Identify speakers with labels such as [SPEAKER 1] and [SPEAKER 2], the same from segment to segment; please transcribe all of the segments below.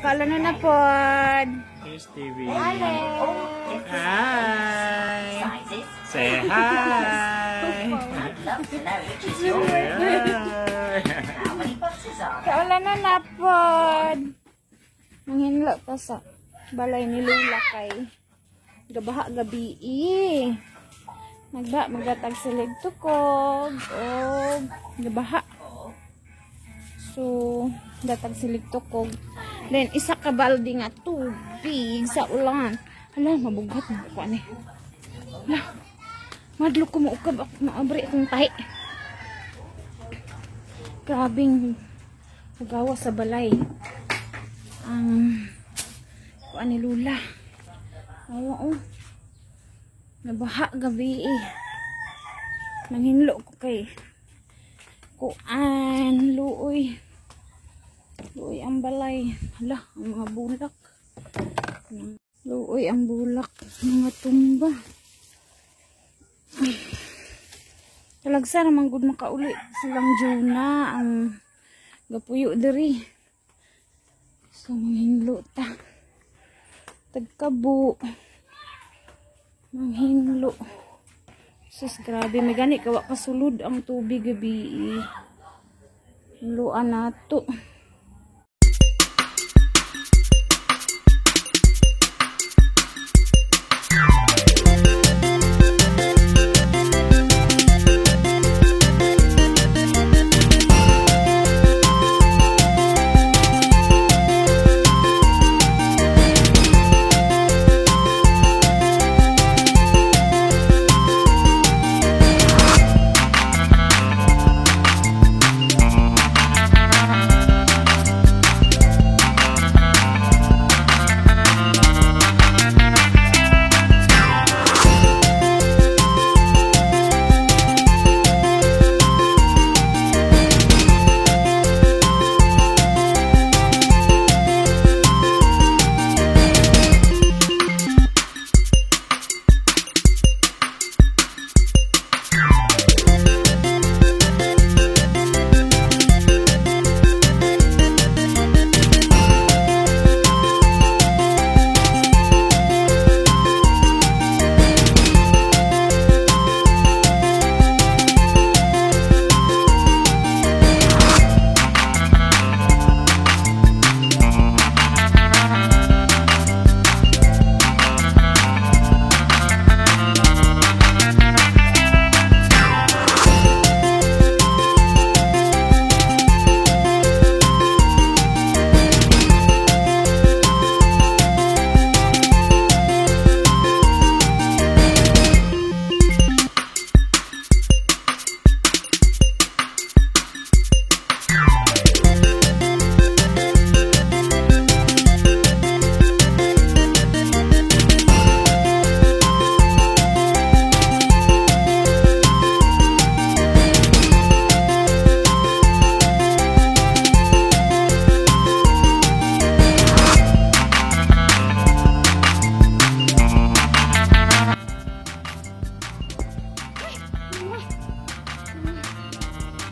[SPEAKER 1] Kaulanon na pod.
[SPEAKER 2] Here's TV.
[SPEAKER 1] Alex.
[SPEAKER 2] Hi! Say hi! Say hi!
[SPEAKER 1] Kaulanon na pod. Manghinlo ta sa balay ni Lola kay gabaha gabi. Nagba magatag silig tukog og gabaha. So, datag silig tukog. Then isa ka balde nga tubig sa ulan. Hala, mabugat na ko ani. Hala. Madlo ko moukab ako, maabri akong tahi. Grabing ugawa sa balay. Ang kuan ni Lula. Oo, oh. Nabaha gabi eh. Nanghinlo ko kay kuan, luoy. Luoy ang balay. Hala, ang mga bulak. Luoy ang bulak, mga tumba. Talagsa naman gud makauli silang Jonah ang gapuyo diri. So manghinlo ta. Tagkabo. Manghinlo. Sus, grabe may gani kawa kasulod ang tubig gabi. Hinloan nato.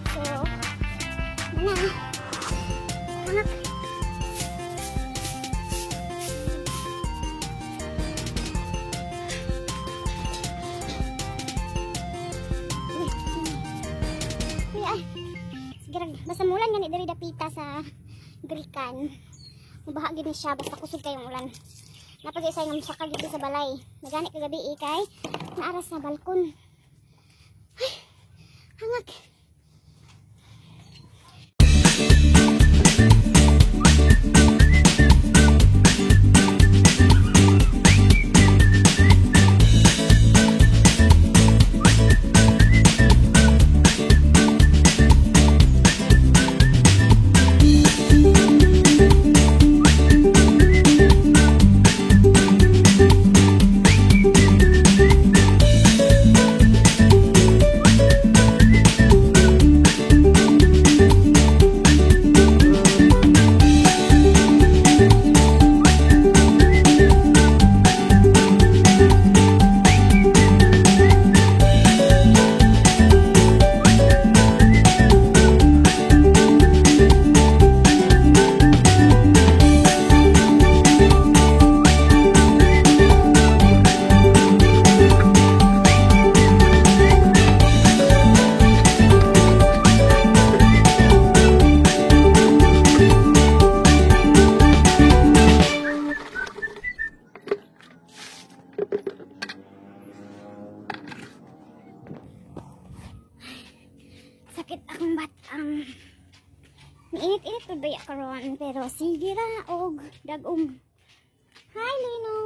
[SPEAKER 1] So, na. Anak. Uy, uy, ay. Sige, basta mulan gani diri dapita sa Grikan. Mubaha gid ni siya basta kusog kayong ulan. Napag-isay nga musaka gid sa balay. Nagani kagabi eh, kay naara sa balkon. Ay, hangak. Pero sige ra og dagom. Hi, Lino.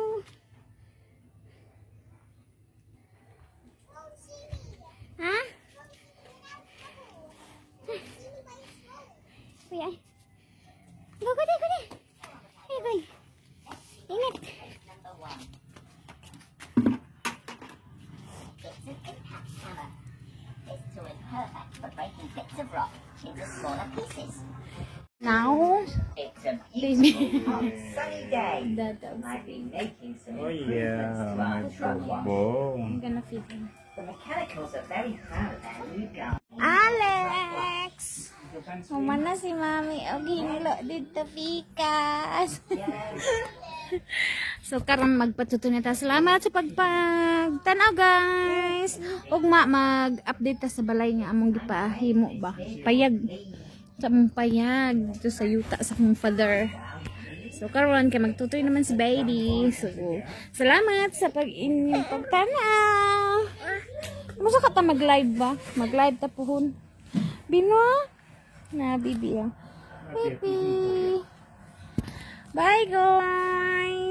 [SPEAKER 1] Ha? Kuya, ay. Go, go, go, go. Hey, boy. Init.
[SPEAKER 3] Number one. It's an impact hammer. This tool is perfect for breaking bits of rock into smaller pieces.
[SPEAKER 4] Now,
[SPEAKER 3] It's a beautiful hot sunny day.
[SPEAKER 4] The dogs.
[SPEAKER 3] I've been making some
[SPEAKER 2] Oh
[SPEAKER 3] improvements
[SPEAKER 2] yeah,
[SPEAKER 3] to
[SPEAKER 2] my
[SPEAKER 3] our truck wash.
[SPEAKER 2] bubong.
[SPEAKER 4] I'm gonna feed him.
[SPEAKER 3] The mechanicals are very proud of their new gun.
[SPEAKER 4] Alex! Human na si Mami og hinilo dito pikas. So karon magpatuto na ta. Salamat sa pagpagtanaw, guys. Ugma mag-update ta sa balay nga among gipahimo ba. Payag sa among payag dito sa yuta sa akong father. So karon kay magtutoy naman si baby. So salamat sa pag inyong pagtanaw. Musa ka ta mag-live ba? Mag-live ta puhon. Bino? Na bibi ah. Baby. Bye, guys.